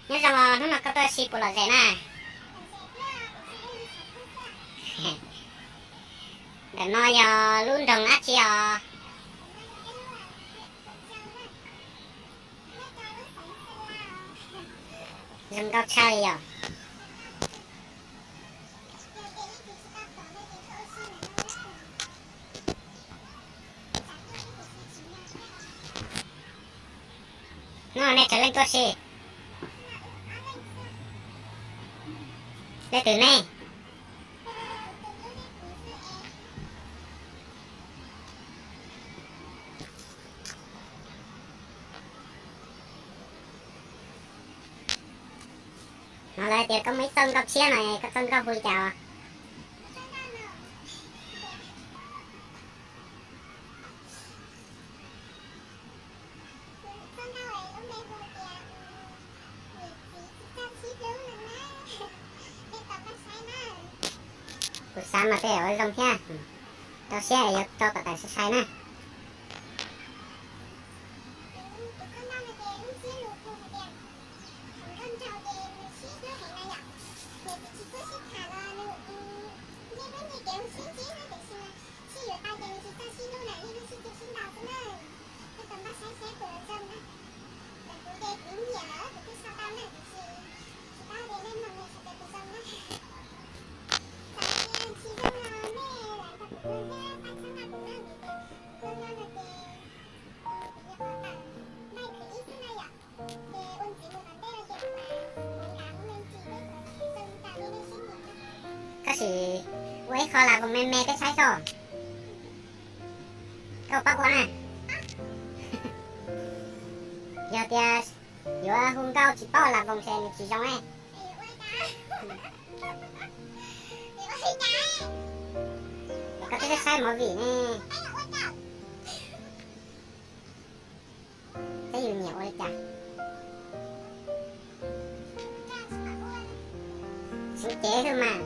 Nyob zoo os, hnub no koj tuaj ua si puas lom zem na? Ntawm no yog lub nroog dab tsi os? Zoo nkauj tshaj li yom. Hnub no nej tsawg leej tuaj si? Leej twg nej? No lawv tias koj muaj ib txoj nkauj tshiab no, koj txoj nkauj hu li cas? Kuv xav mas tej zaum zoo thiab, rau siab es yuav rau kom tawm sai sai na. Tab sis ua ib qho lam voos me me peb saib soj. Koj paub ua na? Yog tias yuav hu nkauj tsis paub lam voos ces nws tsis zoo ne. Koj twb saib movie ne. Peb yus nyiam ua li cas? Xyov cev xwb mas.